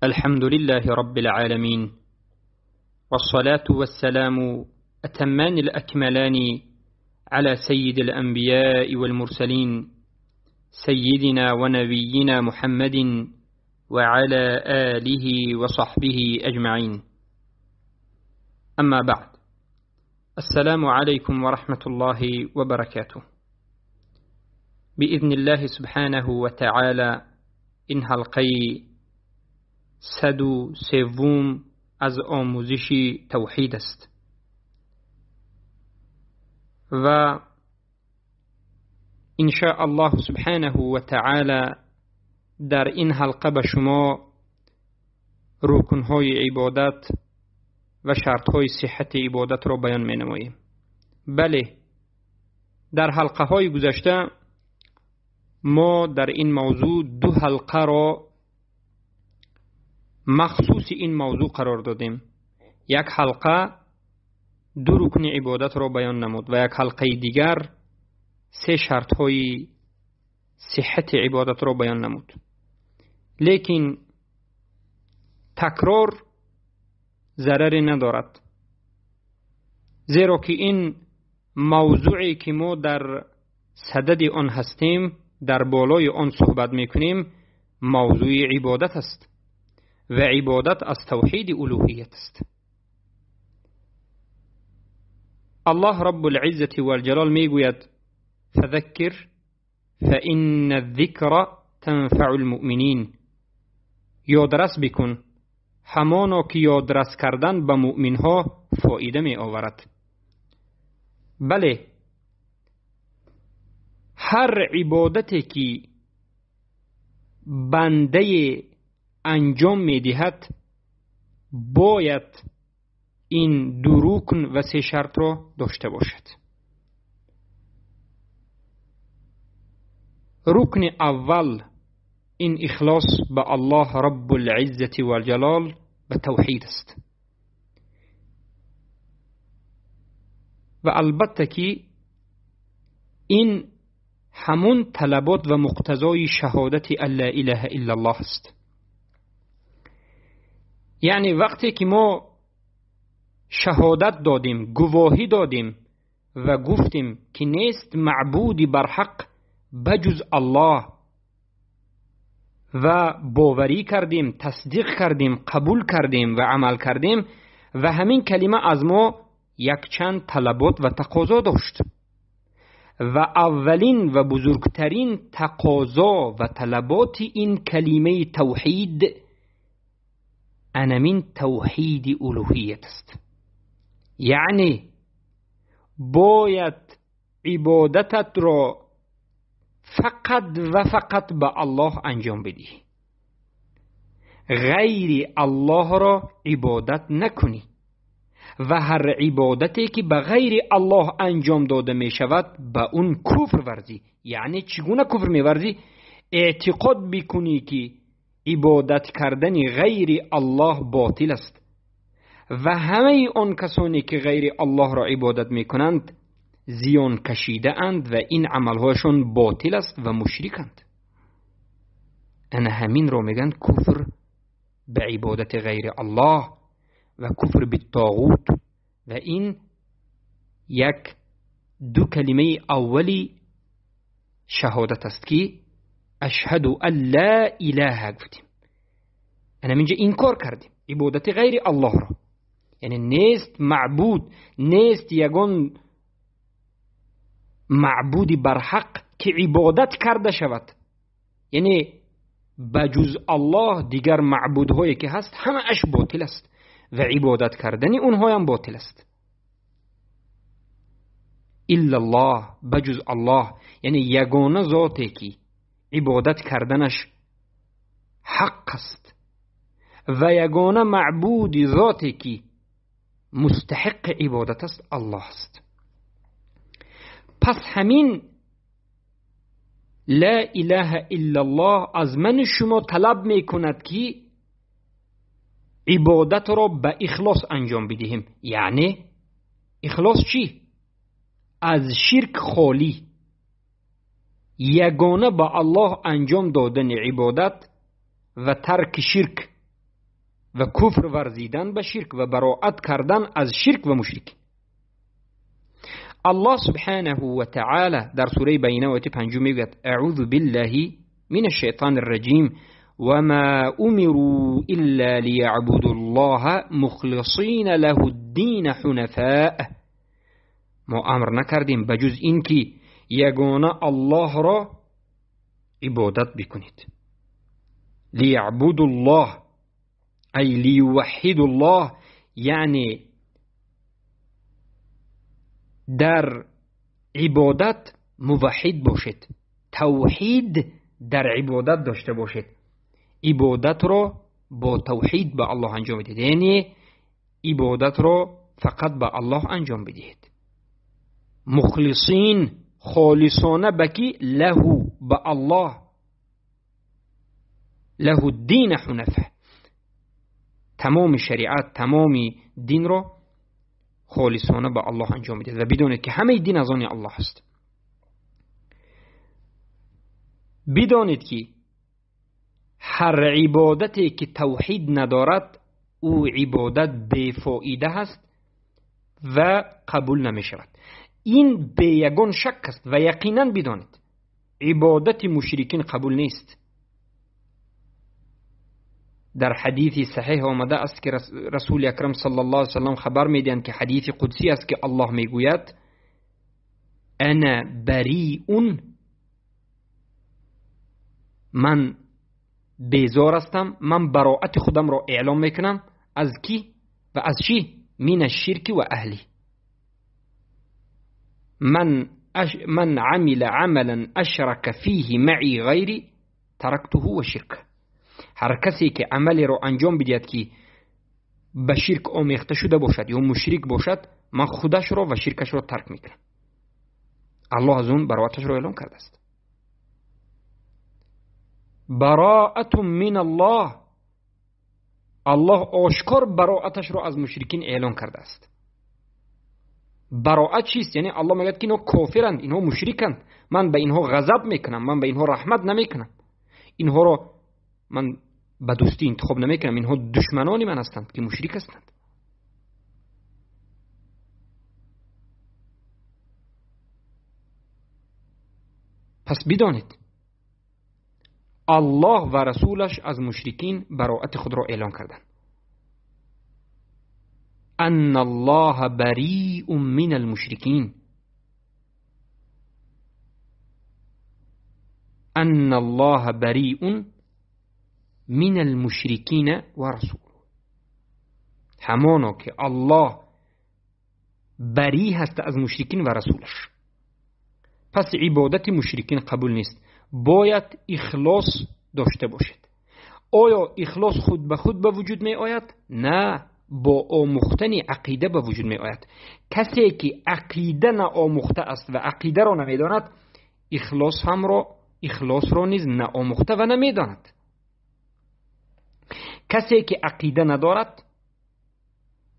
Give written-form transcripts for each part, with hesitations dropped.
الحمد لله رب العالمين، والصلاة والسلام أتمان الأكملان على سيد الأنبياء والمرسلين، سيدنا ونبينا محمد وعلى آله وصحبه أجمعين. أما بعد، السلام عليكم ورحمة الله وبركاته. بإذن الله سبحانه وتعالى این حلقه 103 از آموزش توحید است و إن شاء الله سبحانه و تعالی در این حلقه به شما رکنهای عبادت و شرطهای صحت عبادت را بیان می نماییم. بله، در حلقه های گذشته ما در این موضوع دو حلقه را مخصوص این موضوع قرار دادیم. یک حلقه دو رکن عبادت را بیان نمود و یک حلقه دیگر سه شرط های صحت عبادت را بیان نمود. لیکن تکرار ضرری ندارد، زیرا که این موضوعی که ما در صدد آن هستیم، در بالای آن صحبت میکنیم، موضوع عبادت است و عبادت از توحید الوهیت است. الله رب العزة والجلال میگوید: فذکر فإن الذکر تنفع المؤمنین. یادرس بکن، همانا که یادرس کردن به مؤمن ها فایده می آورد. بله، هر عبادتی که بنده انجام می دهد باید این دو رکن و سه شرط را داشته باشد. رکن اول این اخلاص به الله رب العزة والجلال و توحید است و البته که این همون طلبات و مقتضای شهادت لا اله الا الله است. یعنی وقتی که ما شهادت دادیم، گواهی دادیم و گفتیم که نیست معبودی برحق بجز الله و باوری کردیم، تصدیق کردیم، قبول کردیم و عمل کردیم و همین کلمه از ما یک چند طلبات و تقاضا داشت و اولین و بزرگترین تقاضا و طلبات این کلمه توحید انمین توحید الوهیت است. یعنی باید عبادتت را فقط و فقط به الله انجام بدی، غیر الله را عبادت نکنی و هر عبادتی که به غیر الله انجام داده می شود به اون کفر ورزی. یعنی چگونه کفر می ورزی؟ اعتقاد بکنی که عبادت کردن غیر الله باطل است و همه آن کسانی که غیر الله را عبادت می کنند زیان کشیده اند و این عملهاشون باطل است و مشرکند. انا همین رو میگن کفر به عبادت غیر الله و کفر بالطاغوت. و این یک دو کلمه اولی شهادت است که اشهد ان لا اله گفتیم. انا اینجا انکار کردیم عبادت غیر الله را، یعنی نیست معبود، نیست یگان معبودی برحق که عبادت کرده شود، یعنی بجز الله دیگر معبودهایی که هست همه اش باطل است و عبادت کردن اونها هم باطل است. الا الله، بجز الله، یعنی یگانه ذاتی که عبادت کردنش حق است و یگانه معبود ذاتی که مستحق عبادت است الله است. پس همین لا اله الا الله از من شما طلب میکند که عبادت را به اخلاص انجام بدهیم. یعنی اخلاص چی؟ از شرک خالی، یگانه با الله انجام دادن عبادت و ترک شرک. و کفر ورزیدن به شرک و براءت کردن از شرک و مشرک. الله سبحانه و تعالی در سوره بینه آیت 5 میگوید: اعوذ بالله من الشیطان الرجیم وما امروا الا ليعبدوا الله مخلصین له الدین حنفاء. ما امر نکردیم بجز اینکه یگانه الله را عبادت بکنید. لیعبدوا الله ای لیوحدوا الله، یعنی در عبادت موحد باشید، توحید در عبادت داشته باشید، عبادت را با توحید به الله انجام بدهید، یعنی عبادت را فقط به الله انجام بدهید. مخلصین، خالصانه بکی، له، به الله، له الدین حنفه، تمام شریعت، تمام دین را خالصانه به الله انجام بدهید و بدونید که همه دین از آن الله است. بدانید که هر عبادتی که توحید ندارد او عبادت بی‌فایده است و قبول نمی شود. این به یگان شک است و یقینا بدانید عبادت مشرکین قبول نیست. در حدیث صحیح آمده است که رسول اکرم صلی الله علیه وسلم خبر میدهند که حدیث قدسی است که الله میگوید: انا بریء، من بیزار هستم، من براءت خودم را اعلام میکنم از کی و از چی؟ من الشرک و اهلی. من عمل عملا اشرک فیه معی غیری ترکته و شرک. هر کسی که عملی را انجام بدهد که به شرک آمیخته شده باشد یا مشرک باشد، من خودش را و شرکش را ترک میکنم. الله از اون براءتش را اعلام کرده است. براءت من الله، الله آشکار براءتش را از مشرکین اعلام کرده است. براءت چیست؟ یعنی الله میگه که اینها کافرند، اینها مشرکند، من به اینها غضب میکنم، من به اینها رحمت نمیکنم، اینها را من به دوستی انتخاب نمیکنم، اینها دشمنان من هستند که مشرک هستند. پس بدانید الله و رسولش از مشرکین براءت خود را اعلام کردند. ان الله بریء من المشرکین، ان الله بریء من المشرکین و رسوله. همانا که الله بری هست از مشرکین و رسولش. پس عبادت مشرکین قبول نیست. باید اخلاص داشته باشد. آیا اخلاص خود به خود به وجود می آید؟ نه، با آموختن عقیده به وجود می آید. کسی که عقیده نآموخته است و عقیده را نمیداند، اخلاص را نیز نآموخته و نمیداند. کسی که عقیده ندارد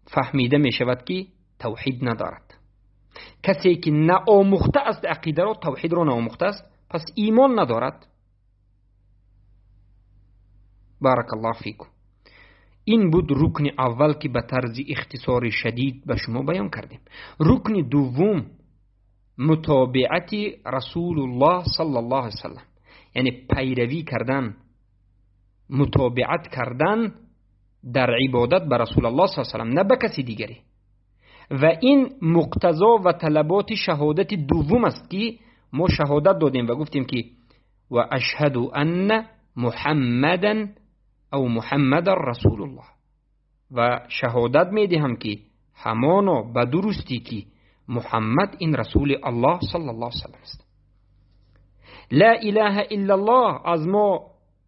فهمیده می شود که توحید ندارد. کسی که نآموخته است عقیده را، توحید را نآموخته است، پس ایمان ندارد. بارک الله فیکم. این بود رکن اول که به طرز اختصار شدید به شما بیان کردیم. رکن دوم متابعت رسول الله صلی الله علیه وسلم، یعنی پیروی کردن، متابعت کردن در عبادت به رسول الله صلی الله علیه وسلم، نه به کسی دیگری. و این مقتضا و طلبات شهادت دوم است که ما شهادت دادیم و گفتیم که و اشهد ان محمدا او محمد رسول الله، و شهادت میدهم که همانا به درستی که محمد این رسول الله صلی الله علیه وسلم است. لا اله الا الله از ما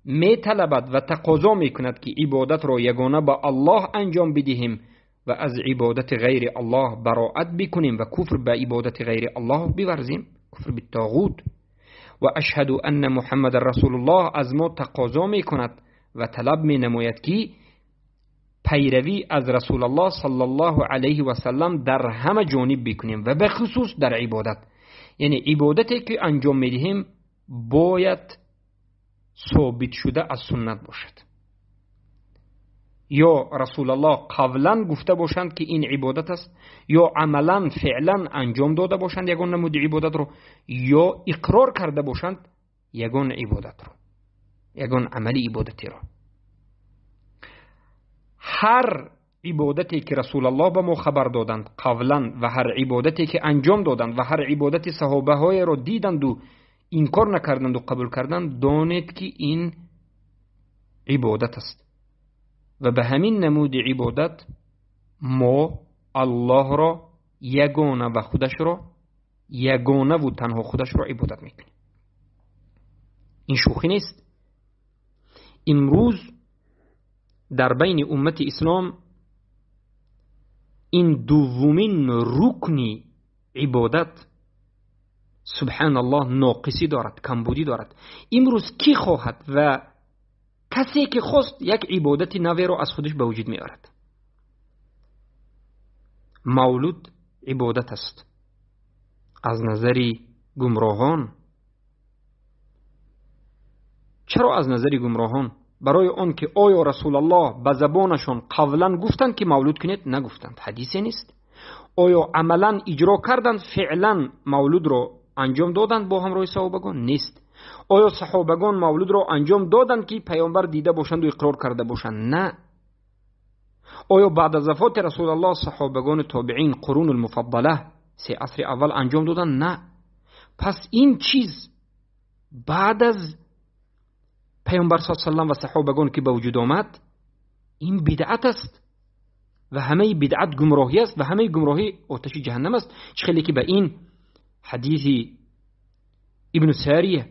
میطلبد و تقاضا میکند که عبادت را یگانه به الله انجام بدهیم و از عبادت غیر الله براءت بکنیم و کفر به عبادت غیر الله بورزیم، کفر بالطاغوت. و اشهد ان محمد رسول الله از ما تقاضا میکند و طلب می نماید که پیروی از رسول الله صلی الله علیه و سلم در همه جانب بکنیم و به خصوص در عبادت. یعنی عبادتی که انجام میدهیم باید ثابت شده از سنت باشد. Ё Расулаллоҳ қавлан гуфта бошанд, ки ин ибодат аст, ё амалан феълан анҷом дода бошанд ягон намуди ибодатро, ё иқрор карда бошанд ягон ибодатро, ягон амали ибодатиро. Ҳар ибодате ки Расулаллоҳ ба мо хабар доданд қавлан, ва ҳар ибодате ки анҷом доданд, ва ҳар ибодати саҳобаҳоеро диданду инкор накарданду қабул карданд, донед ки ин ибодат аст. Ва ба ҳамин намуди ибодат мо Аллоҳро ягона ва худашро ягонаву танҳо худашро ибодат мекунем. Ин шӯхӣ нест. Имрӯз дар байни уммати ислом ин дуввумин рукни ибодат, субҳаналлоҳ, ноқисӣ дорад, камбудӣ дорад. Имрӯз кӣ хоҳад ва касе ки хост як ибодати наверо аз худаш ба вуҷуд меорад. Мавлуд ибодат аст аз назари гумроҳон. Чаро аз назари гумроҳон? Барои он ки оё Расулаллоҳ ба забонашон қавлан гуфтанд, ки мавлуд кунед? Нагуфтанд, ҳадисе нест. Оё амалан иҷро карданд, феълан мавлудро анҷом доданд бо ҳамроҳи саҳобагон? Нест. Оё саҳобагон мавлудро анҷом доданд, ки паёмбар дида бошанду иқрор карда бошанд? На. Оё баъд аз вафоти Расулаллоҳ саҳобагону тобеин, қурун муфаддала, се асри аввал анҷом доданд? На. Пас ин чиз баъд аз паёмбар с салам ва саҳобагон ки ба вуҷуд омад, ин бидъат аст ва ҳамаи бидъат гумроҳӣ аст ва ҳамаи гумроҳӣ оташи ҷаҳаннам аст. Чӣ хеле ки ба ин ҳадиси Ибну Сария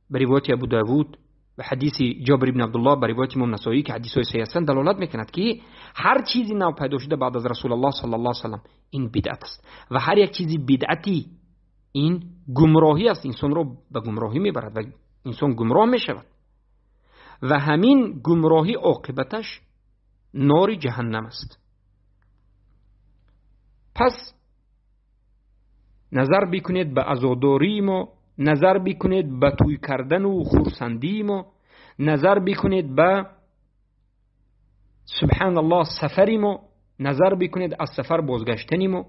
ба ривояти Абу Давуд ва ҳадиси Ҷобир ибн Абдуллоҳ ба ривояти Имом Насоӣ, ки ҳадисҳои саҳеҳ ҳастанд, далолат мекунад, ки ҳар чизи нав пайдо шуда баъд аз Расулаллоҳ саллаллоҳу алайҳи васаллам ин бидъат аст ва ҳар як чизи бидъатӣ ин гумроҳӣ аст, инсонро ба гумроҳӣ мебарад ва инсон гумроҳ мешавад ва ҳамин гумроҳӣ оқибаташ нори ҷаҳаннам аст. Пас назар бикунед ба азодории мо, назар бикунед ба тӯй кардану хурсандии мо, назар бикунед ба, субҳаналлоҳ, сафари мо, назар бикунед аз сафар бозгаштани мо,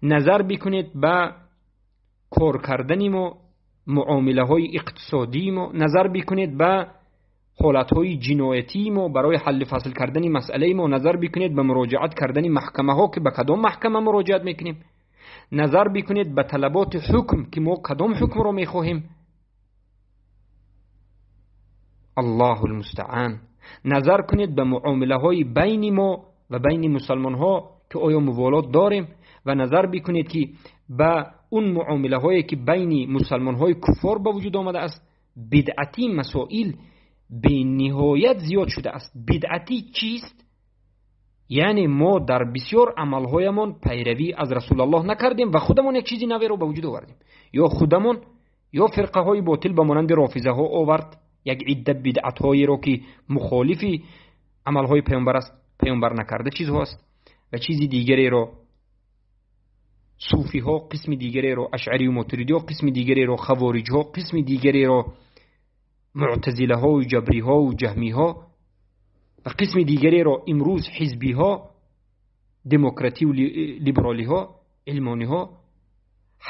назар бикунед ба кор кардани мо, муомилаҳои иқтисодии мо, назар бикунед ба ҳолатҳои ҷиноятии мо барои ҳалли фасл кардани масъалаи мо, назар бикунед ба муроҷиат кардани маҳкамаҳо, ки ба кадом маҳкама муроҷиат мекунем, назар бикунед ба талаботи ҳукм, ки мо кадом ҳукмро мехоҳем. Аллоҳу алмустаан. Назар кунед ба муомилаҳои байни мо ва байни мусалмонҳо, ки оё муволот дорем, ва назар бикунед, ки ба он муомилаҳое ки байни мусалмонҳои куффор ба вуҷуд омадааст, бидъатӣ масоил бениҳоят зиёд шудааст. Бидъатӣ чист? Яъне мо дар бисёр амалҳоямон пайравӣ аз Расулаллоҳ накардем ва худамон як чизи наверо ба вуҷуд овардем. Ё худамон, ё фирқаҳои ботил ба монанди рофизаҳо овард як идда бидъатҳоеро, ки мухолифи амалҳои паёмбар аст, паёмбар накарда чизҳо аст, ва чизи дигареро суфиҳо, қисми дигареро ашъарию мотуридиҳо, қисми дигареро хавориҷҳо, қисми дигареро муътазилаҳову ҷабриҳову ҷаҳмиҳо ва қисми дигареро имрӯз ҳизбиҳо, демократию либеролиҳо, илмониҳо.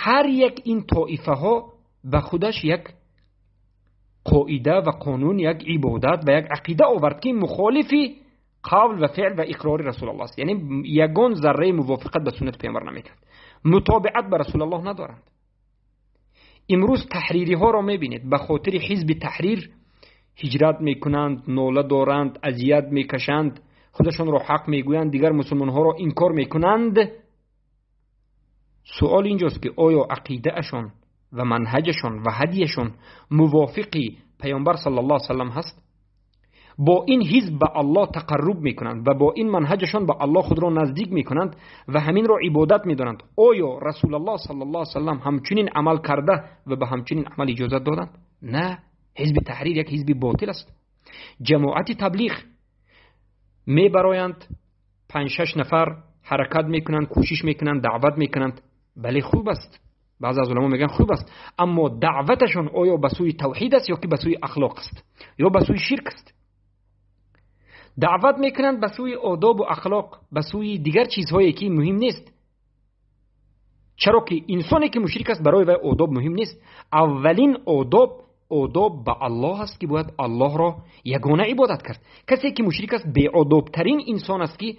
Ҳар як ин тоифаҳо ба худаш як қоида ва қонун, як ибодат ва як ақида овард, ки мухолифи қавл ва феъл ва иқрори Расулаллоҳ аст. Яъне ягон зарраи мувофиқат ба суннати паёмбар намекард, мутобиат ба Расулаллоҳ надоранд. Имрӯз таҳририҳоро мебинед, ба хотири ҳизби таҳрир ҳиҷрат мекунанд, нола доранд, азият мекашанд, худашонро ҳақ мегӯянд, дигар мусулмонҳоро инкор мекунанд. Суол инҷост, ки оё ақидаашон ва манҳаҷашон ва ҳадияшон мувофиқи паёмбар саллаллоҳу алайҳи васаллам ҳаст? Бо ин ҳизб ба Аллоҳ тақарруб мекунанд ва бо ин манҳаҷашон ба Аллоҳ худро наздик мекунанд ва ҳаминро ибодат медонанд. Оё Расулаллоҳ саллаллоҳу алайҳи васаллам ҳамчунин амал карда ва ба ҳамчунин амал иҷозат доданд? На, ҳизби таҳрир як ҳизби ботил аст. Ҷамоати таблиғ мебароянд, 5-6 нафар ҳаракат мекунанд, кӯшиш мекунанд, даъват мекунанд. Бале, хуб аст. Баъзе аз уламо мегӯянд хуб аст, аммо даъваташон оё ба сӯи тавҳид аст ё ки ба сӯи ахлоқ аст ё ба сӯи ширк аст? Даъват мекунанд ба сӯи одобу ахлоқ, ба сӯи дигар чизҳое ки муҳим нест. Чаро ки инсоне ки мушрик аст, барои вай одоб муҳим нест. Аввалин одоб одоб ба Аллоҳ аст, ки бояд Аллоҳро ягона ибодат кард. Касе ки мушрик аст, беодобтарин инсон аст, ки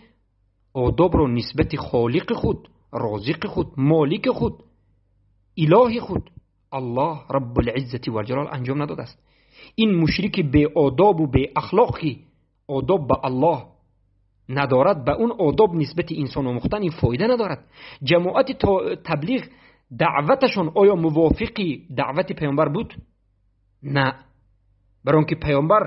одобро нисбати холиқи худ, розиқи худ, молики худ, илоҳи худ Аллоҳ Раббул-Иззати вал-Ҷалол анҷом надодааст. Ин мушрики беодобу беахлоқ ки одоб ба Аллоҳ надорад, ба он одоб нисбати инсон омӯхтан ин фоида надорад. Ҷамоати таблиғ даъваташон оё мувофиқи даъвати паёмбар буд? На. Барои он ки паёмбар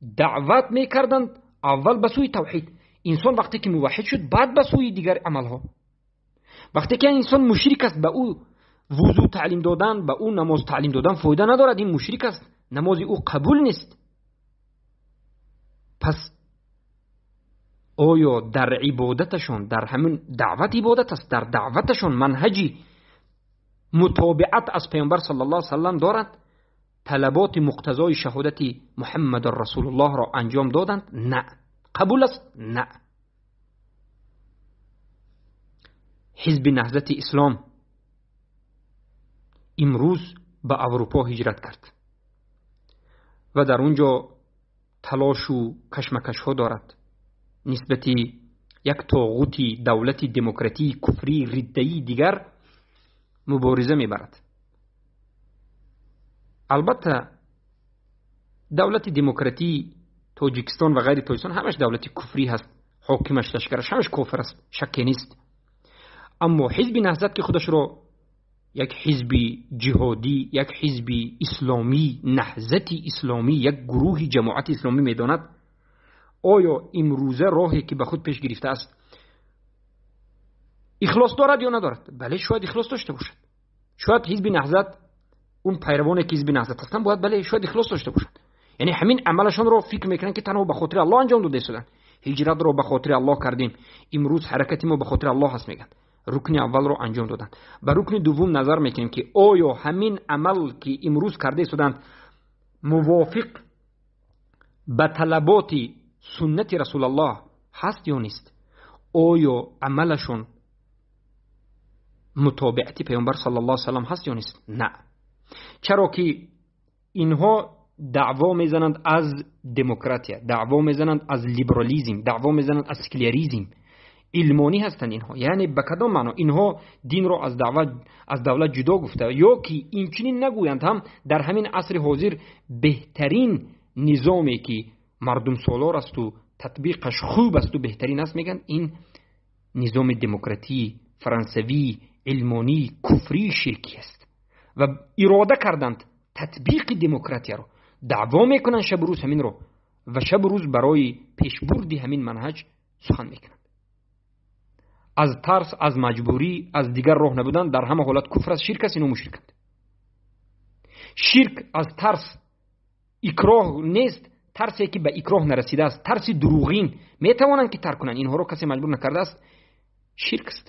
даъват мекарданд аввал ба сӯи тавҳид. Инсон вақте ки муваҳҳид шуд, баъд ба сӯи дигар амалҳо. Вақте ки инсон мушрик аст, ба ӯ вузӯ таълим додан, ба ӯ намоз таълим додан фоида надорад. Ин мушрик аст, намози ӯ қабул нест. Пас оё дар ибодаташон, дар ҳамин даъват ибодат аст, дар даъваташон манҳаҷи мутобиат аз паёмбар саллаллоҳу алайҳи васаллам доранд? Талаботи муқтазои шаҳодати Муҳаммадан Расулуллоҳро анҷом доданд? На. Қабул аст? На. Ҳизби Наҳзати Ислом имрӯз ба Аврупо ҳиҷрат кард ва дар он ҷо талошу кашмакашҳо дорад нисбати як тоғути давлати демократии куфрии риддаии дигар мубориза мебарад. Албатта, давлати демократии Тоҷикистон ва ғайри Тоҷикистон ҳамаш давлати куфрӣ ҳаст, ҳокимаш, лашкараш ҳамаш кофир аст, шакке нест. Аммо ҳизби Наҳзат ки худашро як ҳизби ҷиҳодӣ, як ҳизби исломӣ, наҳзати исломӣ, як гурӯҳи ҷамоати исломӣ медонад, оё имрӯза роҳе ки ба худ пеш гирифтааст ихлос дорад ё надорад? Бале, шояд ихлос дошта бошад. Шояд ҳизби Наҳзат, он пайравоне ки ҳизби Наҳзат ҳастанд, бояд бале, шояд ихлос дошта бошад. Яъне ҳамин амалашонро фикр мекунанд ки танҳо ба хотири Аллоҳ анҷом дода истоданд. Ҳиҷратро ба хотири Аллоҳ кардем, имрӯз ҳаракати мо ба хотири Аллоҳ ҳаст, мегӯянд. Рукни аввалро анҷом доданд. Ба рукни дуввум назар мекунем ки оё ҳамин амал ки имрӯз карда истоданд мувофиқ ба талаботи суннати Расулаллоҳ ҳаст ё нест? Оё амалашон мутобиати паёмбар саллаллоҳу алайҳи васаллам ҳаст ё нест? На. Чаро ки инҳо даъво мезананд аз демократия, даъво мезананд аз либерализм, даъво мезананд аз секуляризм. Илмонӣ ҳастанд инҳо. Яъне ба кадом маъно инҳо динро аз давлат ҷудо гуфта, ё ки инчунин нагӯянд ҳам дар ҳамин асри ҳозир беҳтарин низоме ки мардумсолор асту татбиқаш хуб асту беҳтарин аст, мегӯянд ин низоми демократии франсавӣ, илмонӣ, куфрии ширкӣ аст. Ва ирода карданд татбиқи демократияро, даъво мекунанд шабу рӯз ҳаминро ва шабу рӯз барои пешбурди ҳамин манҳаҷ сухан мекунанд. Аз тарс, аз маҷбурӣ, аз дигар роҳ набудан дар ҳама ҳолат куфр аст, ширк аст, ино мушриканд. Ширк аз тарс икроҳ нест, тарсе ки ба икроҳ нарасидааст, тарси дурӯғин метавонанд ки тарк кунанд, инҳоро касе маҷбур накардааст, ширк аст.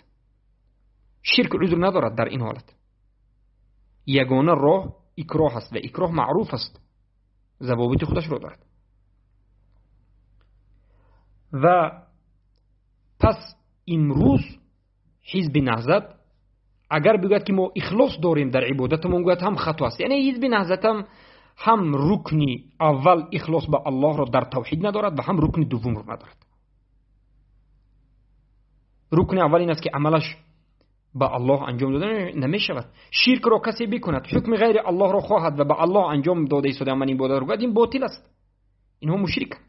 Ширк узр надорад дар ин ҳолат. Ягона роҳ икроҳ аст ва икроҳ маъруф аст, завобити худашро дорад. Ва пас имрӯз ҳизби Наҳзат агар бигӯяд ки мо ихлос дорем дар ибодатамон, гӯяд ҳам хато аст. Яъне ҳизби Наҳзатам ҳам рукни аввал ихлос ба Аллоҳро дар тавҳид надорад ва ҳам рукни дуввумро надорад. Рукни аввал ин аст ки амалаш ба Аллоҳ анҷом дода намешавад. Ширкро касе бикунад, ҳукми ғайри Аллоҳро хоҳад ва ба Аллоҳ анҷом дода истода ман ибодатро гӯяд, ин ботил аст. Инҳо мушриканд.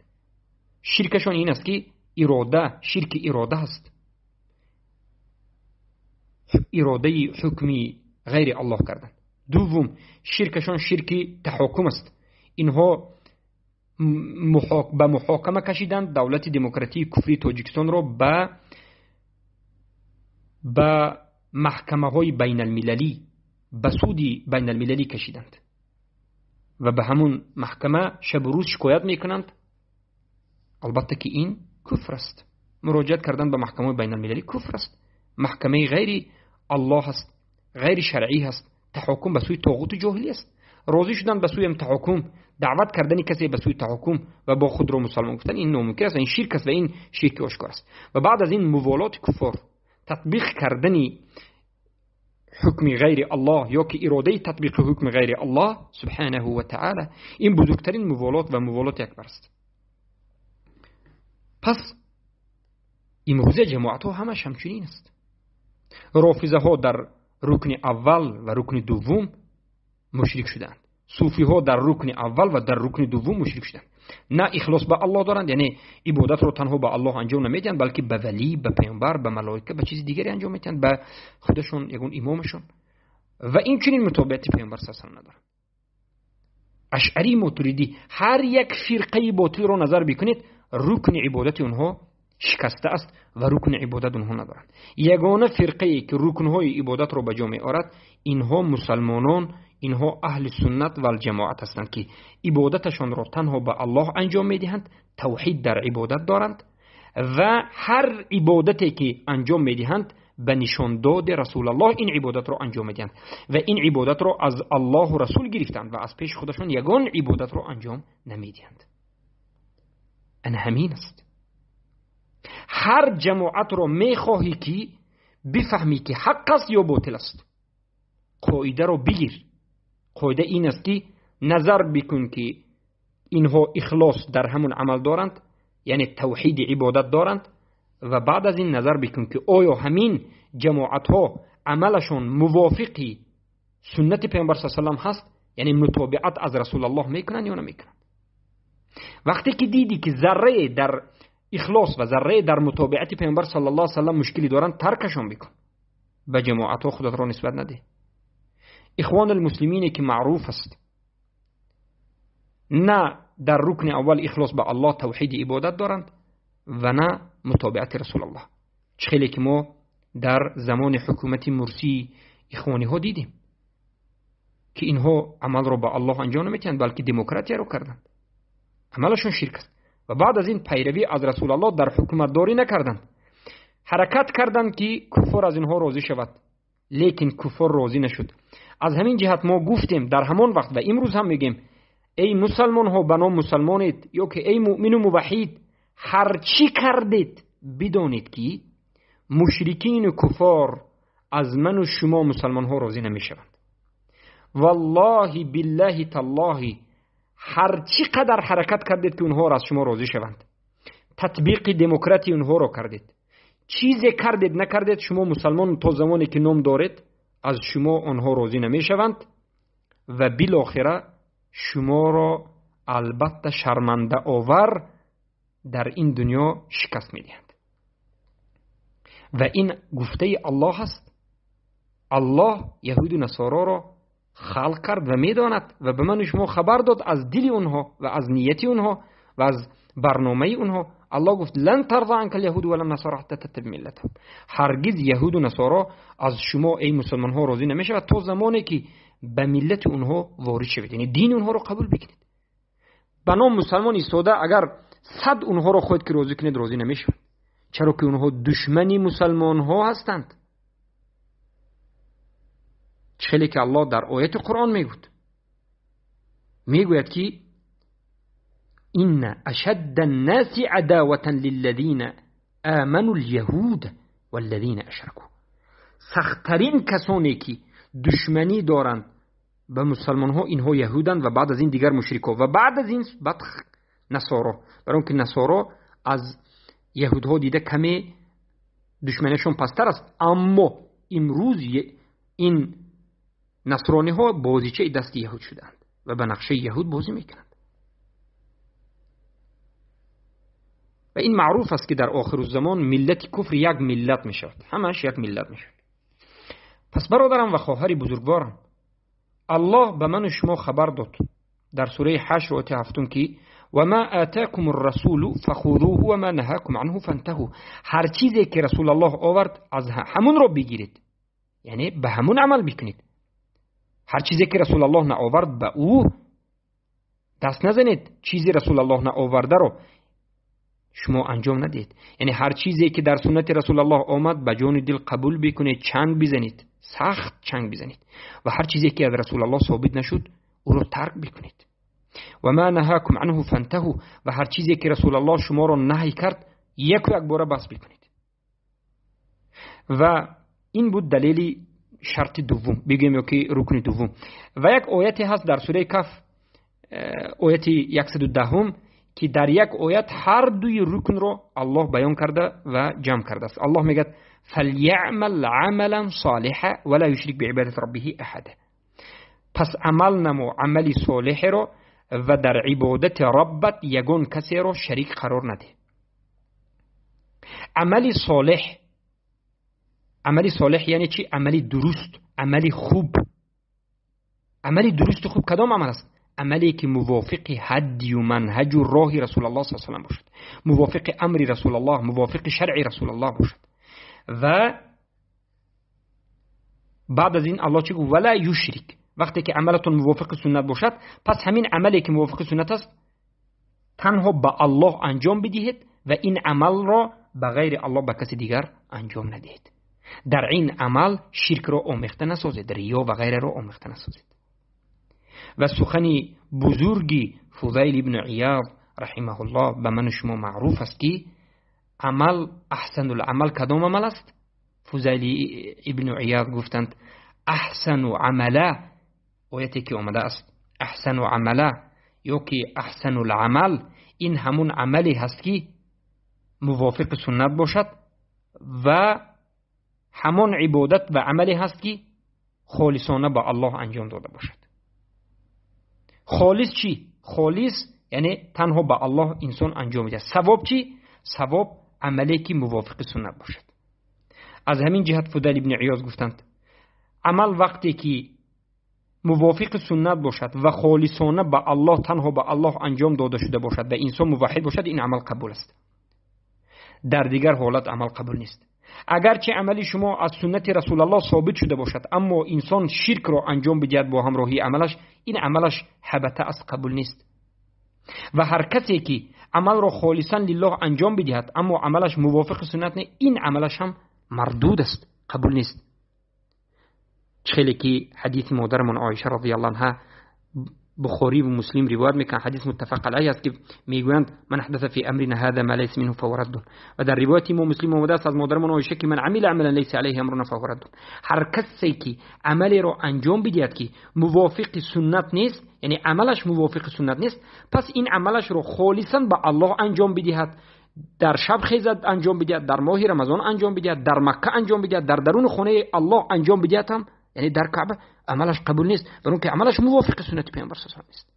Ширкашон ин аст ки ирода, ширки ирода аст. Иродаи ҳукми ғайри Аллоҳ кардан. Дуввум, ширкашон ширки таҳокум аст. Инҳо ба муҳокама кашиданд давлати демократии куфрии Тоҷикистонро ба маҳкамаҳои байналмилалӣ, ба суди байналмилалӣ кашиданд ва ба ҳамун маҳкама шабу рӯз шикоят мекунанд. Албатта ки ин куфр аст. Муроҷиат кардан ба маҳкамаҳои байналмилалӣ куфр аст. Маҳкамаи ғайри Аллоҳ аст, ғайри шаръӣ аст, таҳокум ба сӯи тоғуту ҷоҳилӣ аст. розӣ шудан ба сӯи таҳокум, даъват кардани касе ба сӯи таҳокум ва бо худро мусалмон гуфтан, ин номумкин аст ва ин ширк аст ва ин ширки ошкор аст. Ва баъд аз ин муволоти куффор, татбиқ кардани ҳукми ғайри Аллоҳ ё ки иродаи татбиқи ҳукми ғайри Аллоҳ субҳанаҳу ва таъала, ин бузургтарин муволот ва муволоти акбар аст. Пас имрӯза ҷамоатҳо ҳамаш ҳамчунин аст. Рофизаҳо дар рукни аввал ва рукни дуввум мушрик шуданд. Суфиҳо дар рукни аввал ва дар рукни дуввум мушрик шуданд. На ихлос ба Аллоҳ доранд, яъне ибодатро танҳо ба Аллоҳ анҷом намедиҳанд, балки ба валӣ, ба паёмбар, ба малоика, ба чизи дигаре анҷом медиҳанд, ба худашон, ягон имомашон. Ва инчунин мутобиати паёмбар саллаллоҳу алайҳи васаллам надоранд. Ашъарӣ, мотуридӣ, ҳар як фирқаи ботилро назар бикунед, рукни ибодати онҳо шикаста аст ва рукни ибодат онҳо надоранд. Ягона фирқае ки рукнҳои ибодатро ба ҷо меорад, инҳо мусалмонон, инҳо аҳли суннат вал ҷамоат ҳастанд, ки ибодаташонро танҳо ба Аллоҳ анҷом медиҳанд, тавҳид дар ибодат доранд ва ҳар ибодате ки анҷом медиҳанд ба нишондоди Расулаллоҳ ин ибодатро анҷом медиҳанд ва ин ибодатро аз Аллоҳу Расул гирифтанд ва аз пеши худашон ягон ибодатро анҷом намедиҳанд. Ана ҳамин аст. Ҳар ҷамоатро мехоҳӣ ки бифаҳмӣ ки ҳақ аст ё ботил аст, қоидаро бигир. Қоида ин аст ки назар бикун ки инҳо ихлос дар ҳамун амал доранд, яъне тавҳиди ибодат доранд, ва баъд аз ин назар бикун ки оё ҳамин ҷамоатҳо амалашон мувофиқи суннати паёмбар саллаллоҳу алайҳи васаллам ҳаст, яъне мутобиат аз Расулаллоҳ мекунанд ё намекунанд. Вақте ки дидӣ ки заррае дар ихлос ва заррае дар мутобиати паёмбар саллаллоҳу алайҳи васаллам мушкилӣ доранд, таркашон бикун, ба ҷамоатҳо худатро нисбат надеҳ. Ихвон алмуслимине ки маъруф аст, на дар рукни аввал ихлос ба Аллоҳ тавҳиди ибодат доранд ва на мутобиати Расулаллоҳ. Чӣ хеле ки мо дар замони ҳукумати Мурсии ихвониҳо дидем ки инҳо амалро ба Аллоҳ анҷом намедиҳанд, балки демократияро карданд. Амалашон ширк аст. Ва баъд аз ин пайравӣ аз Расулаллоҳ дар ҳукуматдорӣ накарданд. Ҳаракат карданд ки куффор аз инҳо розӣ шавад, лекин куффор розӣ нашуд. Аз ҳамин ҷиҳат мо гуфтем дар ҳамон вақт ва имрӯз ҳам мегӯем: эй мусалмонҳо, ба ном мусалмонед ё ки эй муъмину муваҳҳид, ҳар чӣ кардед бидонед ки мушрикину куффор аз ману шумо мусалмонҳо розӣ намешаванд. Валлоҳи биллаҳи таллоҳи, ҳар чӣ қадар ҳаракат кардед ки онҳоро аз шумо розӣ шаванд, татбиқи демократии онҳоро кардед, чизе кардед накардед, шумо мусалмон то замоне ки ном доред аз шумо онҳо розӣ намешаванд ва билохира шуморо албатта шармандаовар дар ин дунё шикаст медиҳанд. Ва ин гуфтаи Аллоҳ аст. Аллоҳ яҳуду насороро халқ кард ва медонад ва ба ману шумо хабар дод аз дили онҳо ва аз нияти онҳо ва аз барномаи онҳо. Аллоҳ гуфт: лан тарза анка ал-яҳуду ва лан-насора ҳатта таттабиъа миллатаҳум. Ҳаргиз яҳуду насоро аз шумо эй мусалмонҳо розӣ намешавад то замоне ки ба миллати онҳо ворид шавед, яъне дини онҳоро қабул бикунед. Ба ном мусалмон истода агар 100 онҳоро хоҳед ки розӣ кунед, розӣ намешавад, чаро ки онҳо душмани мусалмонҳо ҳастанд. Чӣ хеле ки Аллоҳ дар ояти Қуръон мегӯяд ки инна ашадда аннаси адаватан лиллазина аману ал-яҳуд валлазина ашраку. Сахттарин касоне ки душманӣ доранд ба мусалмонҳо инҳо яҳуданд ва баъд аз ин дигар мушрикҳо ва баъд аз ин баъд насоро, барои он ки насоро аз яҳудҳо дида каме душманиашон пасттар аст. Аммо имрӯз ин насрониҳо бозичаи дасти яҳуд шудаанд ва ба нақшаи яҳуд бозӣ мекунанд. Ва ин маъруф аст ки дар охирузамон миллати куфр як миллат мешавад, ҳамааш як миллат мешавад. Пас бародарам ва хоҳари бузургворам, Аллоҳ ба ману шумо хабар дод дар сураи 8 ояти 7 ки ва ма атакум ар-расулу фахузуҳу ва ма наҳакум анҳу фантаҳу. Ҳар чизе ки Расулаллоҳ овард аз ҳамонро бигиред, яъне ба ҳамон амал бикунед. Ҳар чизе ки Расулаллоҳ наовард ба ӯ даст назанед, чизе Расулаллоҳ наовардаро шумо анҷом надиҳед. Яъне ҳар чизе ки дар суннати Расулаллоҳ омад ба ҷони дил қабул бикунед, чанг бизанед, сахт чанг бизанед. Ва ҳар чизе ки аз Расулаллоҳ собит нашуд ӯро тарк бикунед. Ва ма наҳакум анҳу фантаҳу, ва ҳар чизе ки Расулаллоҳ шуморо наҳй кард, яку якбора бас бикунед. Ва ин буд далели шарти дуввум, бигӯем ё ки рукни дуввум. Ва як ояте ҳаст дар сураи Каф, ояти 110, ки дар як оят ҳар дуи рукнро Аллоҳ баён карда ва ҷамъ кардааст. Аллоҳ мегӯяд: فَلْيَعْمَلْ عَمَلًا صَالِحًا وَلَا يُشْرِكْ بِعِبَادَةِ رَبِّهِ أَحَدًا. Пас амал намо амали солеҳеро ва дар ибодати Роббат ягон касеро шарик қарор надеҳ. Амали солеҳ, амали солеҳ яъне чӣ? Амали дуруст, амали хуб. Амали дурусту хуб кадом амал аст? Амале ки мувофиқи ҳаддию манҳаҷу роҳи Расулаллоҳ саллаллоҳу алайҳи васаллам бошад, мувофиқи амри Расулаллоҳ, мувофиқи шаръи Расулаллоҳ бошад. Ва баъд аз ин Аллоҳ чӣ гуфт? Вала юшрик. Вақте ки амалатон мувофиқи суннат бошад, пас ҳамин амале ки мувофиқи суннат аст танҳо ба Аллоҳ анҷом бидиҳед ва ин амалро ба ғайри Аллоҳ ба каси дигар анҷом надиҳед. Дар ин амал ширкро омехта насозед, риё ва ғайраро омехта насозед. Ва сухани бузурги Фузайл ибн Ияд раҳимаҳуллоҳ ба ману шумо маъруф аст, ки амал аҳсанул амал кадом амал аст? Фузайл ибн Ияд гуфтанд: аҳсану амала, ояте ки омадааст аҳсану амала ё ки аҳсанул амал, ин ҳамун амале ҳаст ки мувофиқи суннат бошад ва ҳамон ибодат ва амале ҳаст ки холисона ба Аллоҳ анҷом дода бошад. Холис чӣ? Холис яъне танҳо ба Аллоҳ инсон анҷом медиҳад. Савоб чӣ? Савоб амале ки мувофиқи суннат бошад. Аз ҳамин ҷиҳат Фудайл ибн Иёз гуфтанд: амал вақте ки мувофиқи суннат бошад ва холисона ба Аллоҳ, танҳо ба Аллоҳ анҷом дода шуда бошад ва инсон муваҳҳид бошад, ин амал қабул аст. Дар дигар ҳолат амал қабул нест. Агарчи амали шумо аз суннати Расулаллоҳ собит шуда бошад, аммо инсон ширкро анҷом бидиҳад бо ҳамроҳии амалаш, ин амалаш ҳабата аст, қабул нест. Ва ҳар касе ки амалро холисан лиллоҳ анҷом бидиҳад, аммо амалаш мувофиқи суннат не, ин амалаш ҳам мардуд аст, қабул нест. Хеле ки ҳадиси модарамон Оиша розияллоҳу анҳа Бухорӣ ва Муслим ривоят мекунанд, ҳадис муттафақ алайҳ аст, ки мегӯянд: ман аҳдаса фи амрина ҳаза ма лайса минҳу фаҳува раддун. Ва дар ривояти мо Муслим омадааст аз модарамон Оиша ки ман амила амалан лайса алайҳи амруна фаҳува раддун. Ҳар касе ки амалеро анҷом бидиҳад ки мувофиқи суннат нест, яъне амалаш мувофиқи суннат нест, пас ин амалашро холисан ба Аллоҳ анҷом бидиҳад, дар шаб хезад анҷом бидиҳад, дар моҳи Рамазон анҷом бидиҳад, дар Макка анҷом бидиҳад, дар даруни хонаи Аллоҳ анҷом бидиҳад ҳам, яъне дар Каъба, амалаш қабул нест, барои инки амалаш мувофиқи суннати Паёмбар саллаллоҳу алайҳи васаллам нест.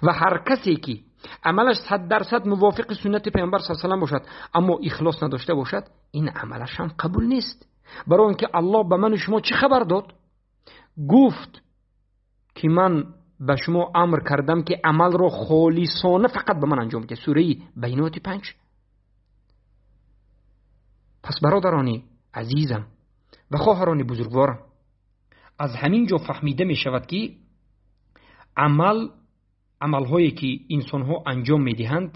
Ва ҳар касе ки амалаш 100% мувофиқи суннати Паёмбар саллаллоҳу алайҳи васаллам бошад, аммо ихлос надошта бошад, ин амалаш ҳам қабул нест. Барои инки Аллоҳ ба ман ва шумо чӣ хабар дод? Гуфт ки ман ба шумо амр кардам ки амалро холисона фақат ба ман анҷом бидиҳед. Сураи Байиноти 5. Пас бародарони азизам ва хоҳарони бузургворам, аз ҳамин ҷо фаҳмида мешавад ки амалҳое ки инсонҳо анҷом медиҳанд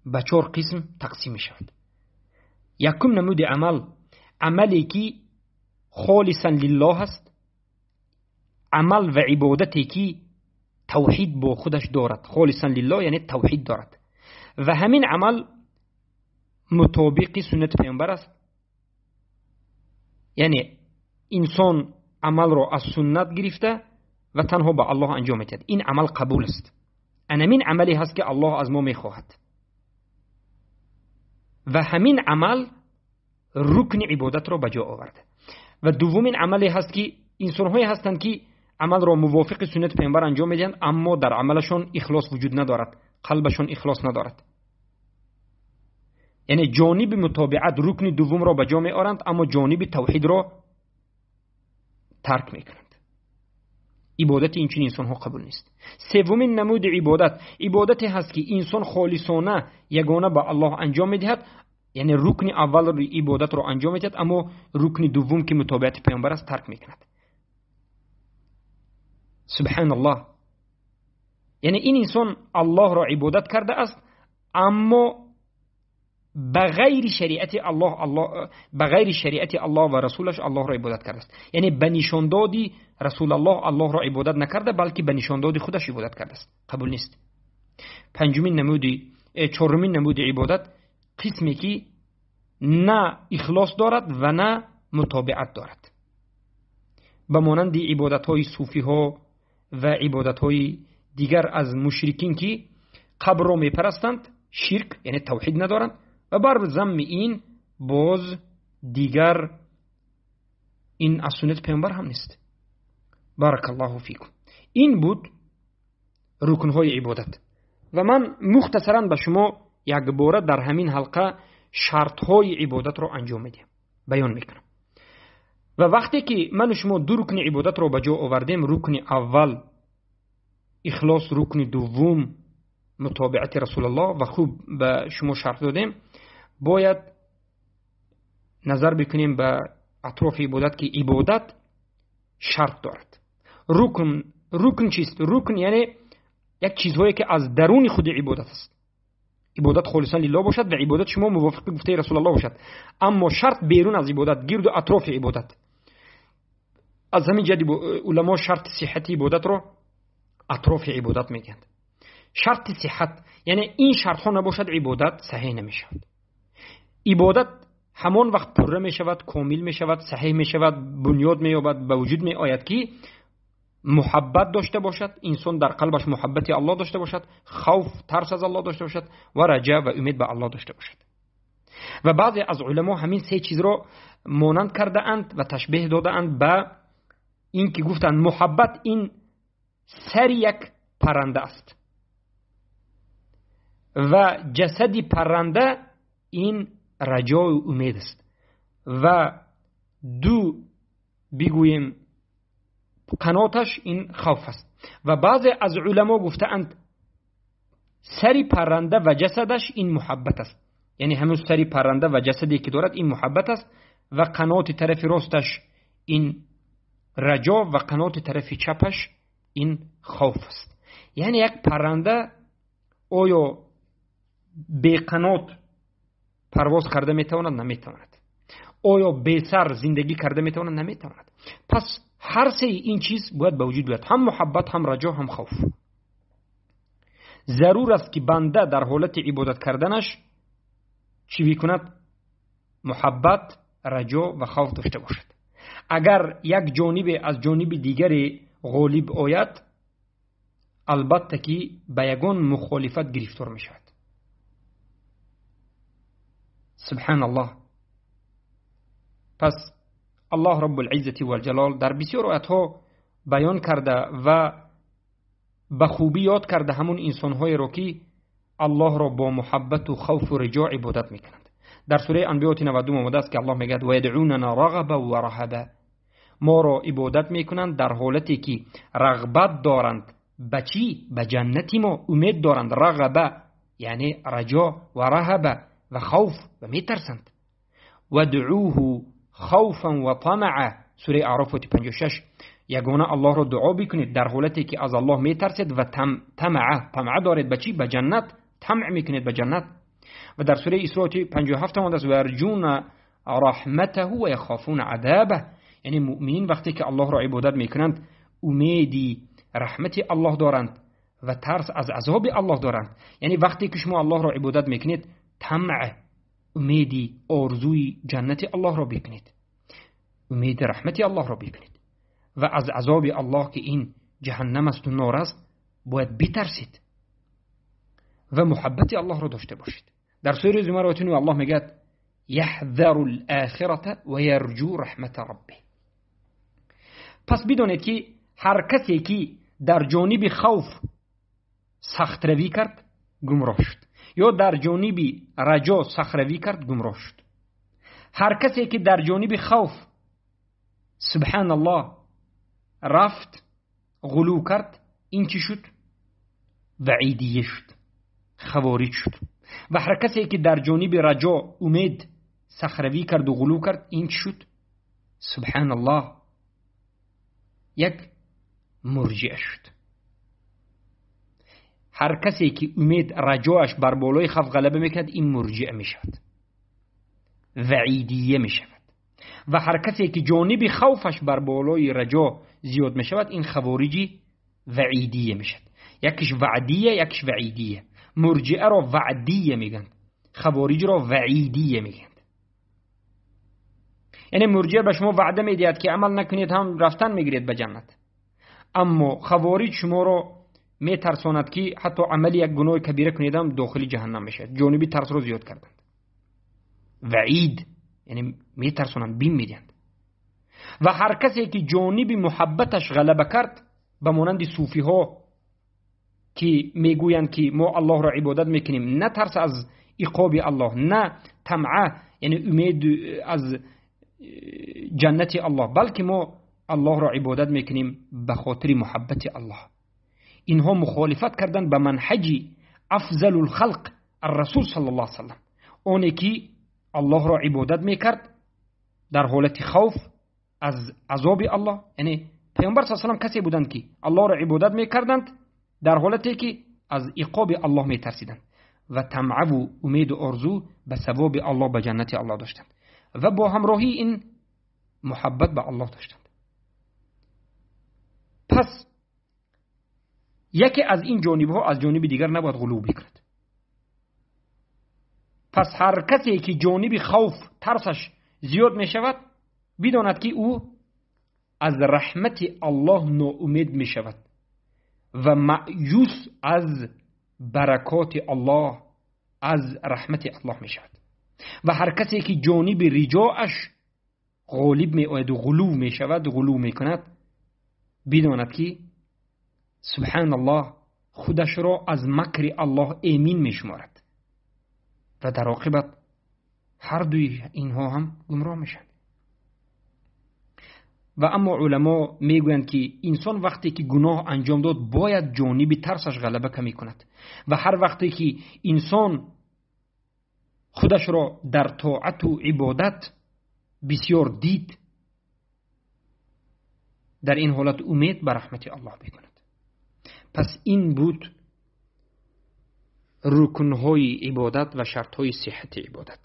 ба 4 қисм тақсим мешавад. Якум намуди амал, амале ки холисан лиллоҳ аст, амал ва ибодате ки тавҳид бо худаш дорад. Холисан лиллоҳ яъне тавҳид дорад ва ҳамин амал мутобиқи суннати Паёмбар аст. Яъне инсон амалро аз суннат гирифта ва танҳо ба Аллоҳ анҷом медиҳад. Ин амал қабул аст. Анамин амале ҳаст ки Аллоҳ аз мо мехоҳад ва ҳамин амал рукни ибодатро ба ҷо оварда. Ва дуввумин амале ҳаст ки инсонҳое ҳастанд ки амалро мувофиқи суннати Паёмбар анҷом медиҳанд, аммо дар амалашон ихлос вуҷуд надорад, қалбашон ихлос надорад. Яъне ҷониби мутобиат рукни дуввумро ба ҷо меоранд, аммо ҷониби тавҳидро тарк мекунанд. Ибодати инчунин инсонҳо қабул нест. Севумин намуди ибодат, ибодате ҳаст ки инсон холисона ягона ба Аллоҳ анҷом медиҳад, яъне рукни аввал ибодатро анҷом медиҳад, аммо рукни дуввум ки мутобиати Паёмбар аст тарк мекунад. Субҳаналлоҳ. Яъне ин инсон Аллоҳро ибодат карда аст, аммо ба ғайри шариати Аллоҳ, ба ғайри шариати Аллоҳ ва расулаш Аллоҳро ибодат кардааст. Яъне ба нишондоди Расулаллоҳ Аллоҳро ибодат накарда, балки ба нишондоди худаш ибодат кардааст. Қабул нест. Панҷумин намуди, чорумин намуди ибодат қисме ки на ихлос дорад ва на мутобиат дорад. Ба монанди ибодатҳои суфиҳо ва ибодатҳои дигар аз мушрикин ки қабрро мепарастанд, ширк, яъне тавҳид надоранд, ва бар замми ин боз дигар ин аз суннати паёмбар ҳам нест. Баракаллоҳу фикум. Ин буд рукнҳои ибодат. Ва ман мухтасаран ба шумо якбора дар ҳамин ҳалқа шартҳои ибодатро анҷом медиҳам, баён мекунам. Ва вақте ки ману шумо ду рукни ибодатро ба ҷо овардем, рукни аввал ихлос, рукни дуввум мутобиати Расулаллоҳ, ва хуб ба шумо шарҳ додем, бояд назар бикунем ба атрофи ибодат ки ибодат шарт дорад. Рукн чист? Рукн яъне як чизҳое ки аз даруни худи ибодат аст. Ибодат холисан лиллоҳ бошад ва ибодат шумо мувофиқи гуфтаи Расулаллоҳ бошад. Аммо шарт берун аз ибодат, гирду атрофи ибодат. Аз ҳамин ҷиҳат уламо шарти сиҳати ибодатро атрофи ибодат мегӯянд. Шарти сиҳат яъне ин шартҳо набошад, ибодат саҳеҳ намешавад. Ибодат ҳамон вақт пурра мешавад, комил мешавад, саҳеҳ мешавад, бунёд меёбад, ба вуҷуд меояд ки муҳаббат дошта бошад, инсон дар қалбаш муҳаббати Аллоҳ дошта бошад, хавф, тарс аз Аллоҳ дошта бошад ва раҷа ва умед ба Аллоҳ дошта бошад. Ва баъзе аз уламо ҳамин се чизро монанд кардаанд ва ташбеҳ додаанд ба ин ки гуфтанд муҳаббат ин сари як парранда аст ва ҷасади парранда ин раҷою умед аст ва ду бигӯем қаноташ ин хавф аст. Ва баъзе аз уламо гуфтаанд сари парранда ва ҷасадаш ин муҳаббат аст, яъне ҳамун сари парранда ва ҷасаде ки дорад ин муҳаббат аст ва қаноти тарафи росташ ин раҷо ва қаноти тарафи чапаш ин хавф аст. Яъне як парранда оё беқанот парвоз карда метавонад? Наметавонад. Оё бесар зиндагӣ карда метавонад? Наметавонад. Пас ҳар сеи ин чиз бояд ба вуҷуд биёяд, ҳам муҳаббат, ҳам раҷо, ҳам хавф. Зарур аст ки банда дар ҳолати ибодат карданаш чӣ бикунад? Муҳаббат, раҷо ва хавф дошта бошад. Агар як ҷонибе аз ҷониби дигаре ғолиб ояд, албатта ки ба ягон мухолифат гирифтор мешавад. Субҳаналлоҳ. Пас Аллоҳ Раббул-Иззати вал-Ҷалол дар бисёр оятҳо баён карда ва ба хубӣ ёд карда ҳамун инсонҳоеро ки Аллоҳро бо муҳаббату хавфу риҷо ибодат мекунанд. Дар сураи Анбиё 92 омадааст ки Аллоҳ мегӯяд: ва ядъунана рағаба ва раҳаба. Моро ибодат мекунанд дар ҳолате ки рағбат доранд ба чӣ? Ба ҷаннати мо умед доранд. Рағаба яъне раҷо, ва раҳаба ва хавф, ва метарсанд. Вадъуҳу خوفا و طمعا. سوره اعراف 56. یگانه الله را دعا بکنید در حالتی که از الله میترسید و طمع دارید به چی؟ به جنت. طمع میکنید به جنت. و در سوره اسراء 57 آمده است: و یرجون رحمته و یخافون عذابه. یعنی مؤمنین وقتی که الله را عبادت میکنند امیدی رحمت الله دارند و ترس از عذاب الله دارند. یعنی وقتی که شما الله را عبادت میکنید طمع، امیدی، آرزوی جنت الله را بکنید، امید رحمت الله را بکنید و از عذاب الله که این جهنم است و نار است باید بترسید و محبت الله را داشته باشید. در سوره زمر آیه 9 الله میگه: یحذر الاخرة و یرجو رحمت ربه. پس بدانید که هر کسی که در جانب خوف سخت روی کرد گمراه شد، یا در جانب رجا سخت روی کرد گمراه شد. هر کسی که در جانب خوف سبحان الله رفت غلو کرد، این چی شد؟ وعیدیه شد، خوارج شد. و هر کسی که در جانب رجا امید سخروی کرد و غلو کرد، این چی شد؟ سبحان الله یک مرجع شد. هر کسی که امید رجاش بر بالای خوف غلبه میکرد این مرجع میشد. ваидия мешавад. Ва ҳар касе ки ҷониби хавфаш бар болои раҷо зиёд мешавад, ин хавориҷи ваидия мешавад. Якиш ваъдия, якиш ваидия. Мурҷиаро ваъдия мегӯянд, хавориҷро ваидия мегӯянд. Яъне мурҷиа ба шумо ваъда медиҳад, ки амал накунед ҳам рафтан мегиред ба ҷаннат, аммо хавориҷ шуморо метарсонад, ки ҳатто амали як гуноҳи кабира кунед ҳам дохили ҷаҳаннам мешавад. Ҷониби тарсро зиёд карданд. Ваид яъне метарсонанд, бим медиҳанд. Ва ҳар касе ки ҷониби муҳаббаташ ғалаба кард, ба монанди суфиҳо ки мегӯянд, ки мо Аллоҳро ибодат мекунем на тарс аз иқоби Аллоҳ, на тамъа, яъне умед аз ҷаннати Аллоҳ, балки мо Аллоҳро ибодат мекунем ба хотири муҳаббати Аллоҳ. Инҳо мухолифат карданд ба манҳаҷи афзалул халқ ар-расул саллаллоҳу алайҳи васаллам, оне ки Аллоҳро ибодат мекард дар ҳолати хавф аз азоби Аллоҳ. Яъне паёмбар саллаллоҳу алайҳи васаллам касе буданд, ки Аллоҳро ибодат мекарданд дар ҳолате ки аз иқоби Аллоҳ метарсиданд ва тамъаву умеду орзу ба савоби Аллоҳ, ба ҷаннати Аллоҳ доштанд ва бо ҳамроҳии ин муҳаббат ба Аллоҳ доштанд. Пас яке аз ин ҷонибҳо аз ҷониби дигар набояд ғулув бикунад. Пас ҳар касе ки ҷониби хавф, тарсаш зиёд мешавад, бидонад, ки ӯ аз раҳмати Аллоҳ ноумед мешавад ва маъюс аз баракоти Аллоҳ, аз раҳмати Аллоҳ мешавад. Ва ҳар касе ки ҷониби риҷоаш ғолиб меояду ғулув мешавад, ғулув мекунад, бидонад, ки субҳаналлоҳ, худашро аз макри Аллоҳ эмин мешуморад ва дар оқибат ҳар дуи инҳо ҳам гумроҳ мешаванд. Ва аммо уламо мегӯянд, ки инсон вақте ки гуноҳ анҷом дод, бояд ҷониби тарсаш ғалаба камӣ кунад ва ҳар вақте ки инсон худашро дар тоату ибодат бисёр дид, дар ин ҳолат умед ба раҳмати Аллоҳ мекунад. Пас ин буд рукнҳои ибодат ва шартҳои сиҳҳати ибодат,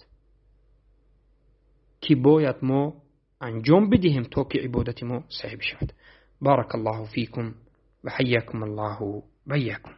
ки бояд мо анҷом бидиҳем, то ки ибодати мо саҳеҳ бишавад. Барак Аллоҳу фикум ва ҳайякум Аллоҳу ва иякум.